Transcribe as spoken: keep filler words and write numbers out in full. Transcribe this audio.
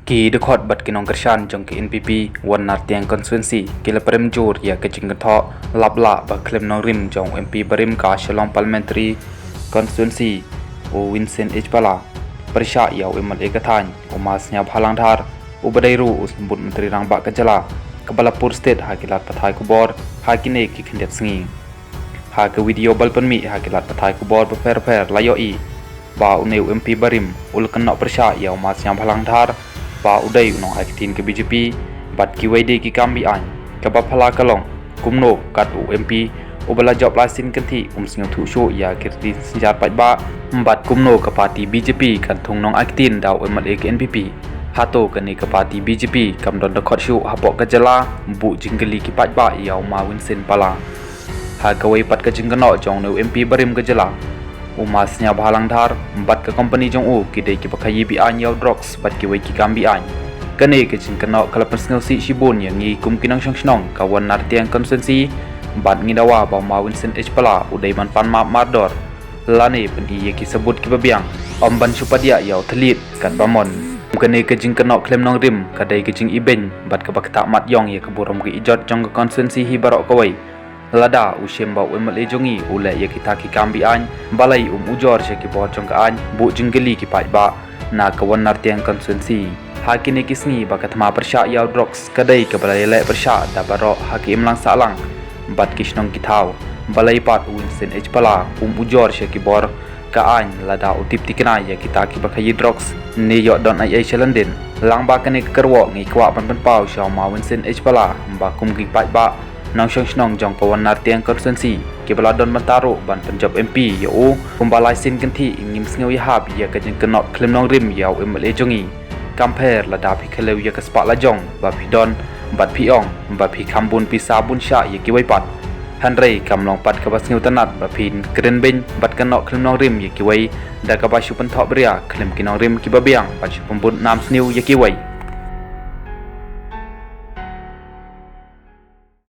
Ki dkhot bad ki nongkyrshan jong ki N P P Wahnartiang Constituency ki la pyrem jur ïa ka jingkynthoh lap lah ba khlem nongrim jong u M P barim ka Shillong Parliamentary Constituency, u Vincent H Pala, pyrshah ïa u M L A ka thaiñ, u Ma Sniawbhalang Dhar, u ba dei ruh u symbud Myntri Rangbah ka jylla, kaba la pur stet ha ki lad pathai khubor ha kine ki khyndiat sngi. Ha ka video ba la pynmih ha ki lad pathai khubor bapher bapher la ïohi ba une u M P barim u la kynnoh pyrshah ïa u Ma Sniawbhalang Dhar ba u dei u nongai ktien ka B J P bad kiwei de ki kam be-aiñ, kaba phylla ka long kumno kat u M P uba la jop lai sien kynthih um sngewthuh shuh ïa ki riti synshar paidbah, bad kumno ka party B J P kan thung nongai ktien da u M L A ka N P P. Hato kane ka party B J P kam don dkhot shuh hapoh ka jylla? Buh jingkylli ki paidbah ïa u Ma Vincent Pala. Ha kawei pat ka jingkynnoh jong une u M P barim ka jylla, u Ma Sniawbhalang Dhar bad ka company jong u ki dei kiba khaïi be-aiñ ïa u drugs bad kiwei ki kam be-aiñ. Kane ka jingkynnoh ka la pynsngewsih shibun ïa ngi kum ki nongshong shnong ka Wahnar Tiang Constituency, bad ngi dawa ba u Ma Vincent H Pala u dei ban pan map mardor lane pyni ïa ki sabut kiba biang, ym ban shu padiah ïa u thylliej katba mon. Kane ka jingkynnoh khlem nongrim ka dei ka jingibeiñ bad kaba ktah mat ïong ïa ka burom ka ijot jong ka constituency hi baroh kawei. Lada u shem ba u M L A jong ngi u leh ïa kita ki kam be-aiñ, balei um ujor sha ki bor jong ka aiñ, buh jingkylli ki paidbah na ka Wahnar Tiang Constituency? Ha kine ki sngi ba ka thma pyrshah ïa u drugs ka dei kaba la ïaleh pyrshah da baroh ha ki imlang sahlang bad ki shnong ki thaw, balei pat u Vincent H Pala um ujor sha ki bor ka aiñ lada u tip thikna ïa kita kiba khaïi drugs ne ïoh don ai ai sha lyndet? Lyngba kane ka kyrwoh ngi kwah ban pynpaw sha u Ma Vincent H Pala ba kum ki paidbah nongshong shnong jong ka Wahnar Tiang Constituency kiba la don bynta ruh ban pynjop M P ïa u, kumba lai sien kynthih ngim sngew ïahap ïa ka jingkynnoh khlem nongrim ïa u M L A jong ngi. Kam pher lada phi khlem ïa ka spah la jong ba phi don bad phi ong ba phi kham bun pisa bun shah ïa kiwei pat. Hynrei kam long pat kaba sngewtynnad ba phin kren beiñ bad kynnoh khlem nongrim ïa kiwei da kaba shu pynthoh bria khlem ki nongrim kiba biang bad shu pynbun nam sniew ïa kiwei.